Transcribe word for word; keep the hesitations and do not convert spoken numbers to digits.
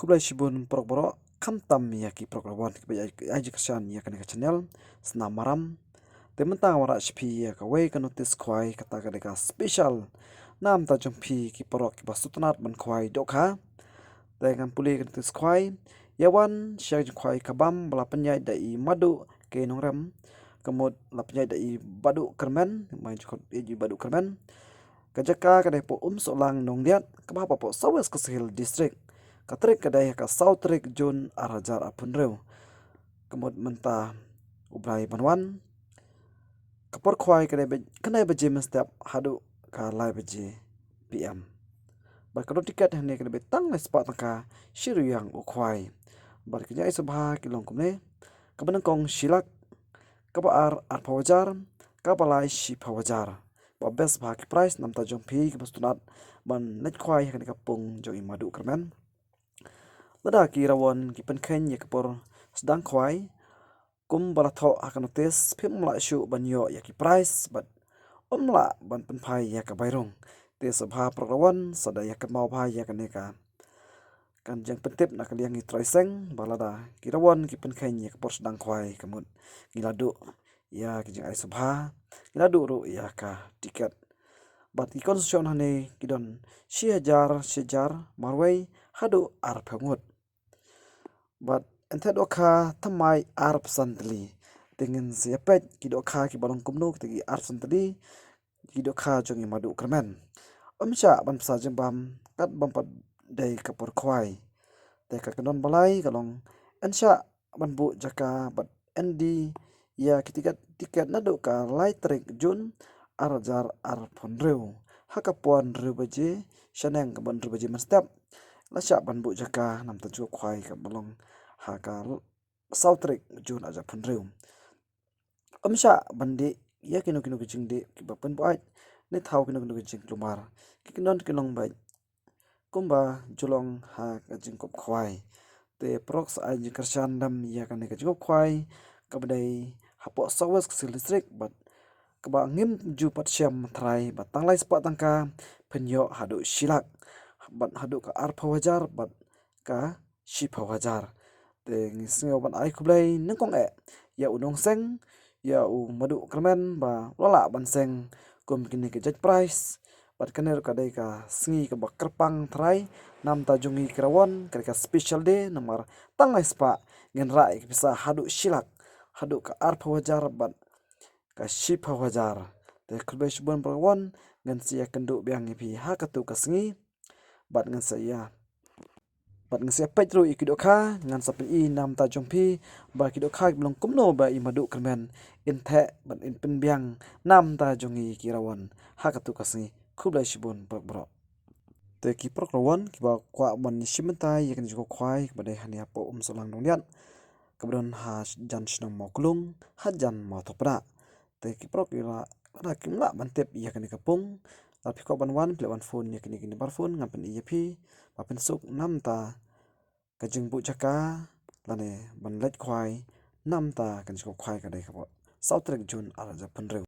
Khublei shibun paralok baroh, khamtam ïa ki paralok kiba ïai, ïai jingkyrshan ïa kane ka channel Snam Maram. Te mynta nga wanrah sha phi ïa kawei ka notice khwai, kata ka dei ka special namta jong phi ki paralok kiba sngewtynnat ban khwai dohkha. Te ngan pule ka notice khwai. Ïa wan sha ka jingkhwai ka bam ba la pynïaid da i Madu K Nongrem. Ka mut la pynïaid da i Badu Kyrmen, mai jingkhot i Badu Kyrmen. Ka jaka ka dei hapoh Umsohlang Nongdiat, kaba hapoh South West Khasi Hills District. Ka tarik ka dei ha ka saw tarik June ar hajar arphew hynriew. Ka mut mynta u Blai ban wan. Ka por khwai ka dei ba khyndai baje mynstep haduh ka lai baje P M. Bad ka dor tiket hangne ka dei ba tang lai spah tyngka shi ryngwiang u khwai. Bad ki jingaiei sngewbha ki long kumne. Kaba nyngkong shi lak, kaba ar arphew hajar, kaba lai shiphew hajar. Ba best bha ki price namta jong phi kiba sngewtynnat ban leit khwai ha kane ka pung jong i Madu Kyrmen. Lada ki rawon ki pynkheiñ ïa ka por sdang khwai, kumba la thoh ha ka notice, phim lah shuh ban ïoh ïa ki price bad ym lah ban pynphai ïa ka bai rung. Te sngewbha paralok rawon sa da ïa kynmaw bha ïa kane ka, kan jingpyntip na ka liang i trai seng ba lada ki rawon ki pynkheiñ ïa ka por sdang khwai, ka mut ngi la duh ïa ki jingaiei sngewbha, ngi la duh ruh ïa ka tiket. Bad ki concession hangne ki don shi hajar, shi hajar marwei haduh arphew ngut. Bad ynda dohkha thymmai arphew san tylli. Te ngin sa ïa peit ki dohkha kiba long kumno kita ki arphew san tylli, ki dohkha jong i Madu Kyrmen. Ym shah ban pynsa jingbam katba ym pat dei ka por khwai. Te ka kyndon ba lai ka long, yn shah ban buh jaka bad yn die ïa ki tiket, tiket naduh ka lai tarik June ar hajar arphew hynriew. Ha ka por hynriew baje shaneng, ka por hynriew baje mynstep, la shah ban buh jaka namta jingkhwai kaba long ha ka saw tarik June ar hajar arphew hynriew. Ym shah ban dih ïa kino kino ki jingdih kiba pynbuaid ne thaw kino kino ki jingkulmar. Ki kyndon ki long beit kumba ju long ha ka jingkup khwai. Te paralok sa ai jingkyrshan lem ïa kane ka jingkup khwai kaba dei hapoh South West Khasi Hills District bad kaba ngim ju pat shem trai ba tang lai spah tyngka phin ïoh haduh shi lak bad haduh ka arphew hajar bad ka shiphew hajar. Te ngi sngew ban ai khublei nyngkong eh ïa u nongseng, ïa u Madu Kyrmen ba u la lah ban seng kum kine ki judge prize. Bad kane ruh ka dei ka sngi kaba kyrpang trai namta jong ngi ki rawon, ka dei ka special day namar tang lai spah ngin rah ïa ki pisa haduh shi lak, haduh ka arphew hajar bad ka shiphew hajar. Te khublei shibun paralok rawon, ngan sa ïakynduh biang ïa phi ha katu ka sngi. Bad ngan sa ïa, bad ngan sa ïa peit ruh ïa ki dohkha, ngan sa pyni namta jong phi ba ki dohkha kiba long kumno ba i Madu Kyrmen in theh bad in pynbiang namta jong ngi ki rawon ha katu ka sngi. Khublei shibun paralok baroh. Te ki paralok rawon kiba kwah ban ïashim bynta ïa kane ka jingkup khwai kaba dei hangne hapoh Umsohlang Nongdiat, kaba don hajan shnong Mawklung, hajan Mawthohpdang. Te ki paralok ïa la, lada kim lah ban tip ïa kane ka pung, lada phi kwah ban wan, phi lah ban phone ïa kine ki number phone ngan pyni ïa phi ba phin suk namta ka jingbuh jaka lane ban leit khwai namta ka jingkup khwai ka dei hapoh saw tarik June ar hajar arphew hynriew.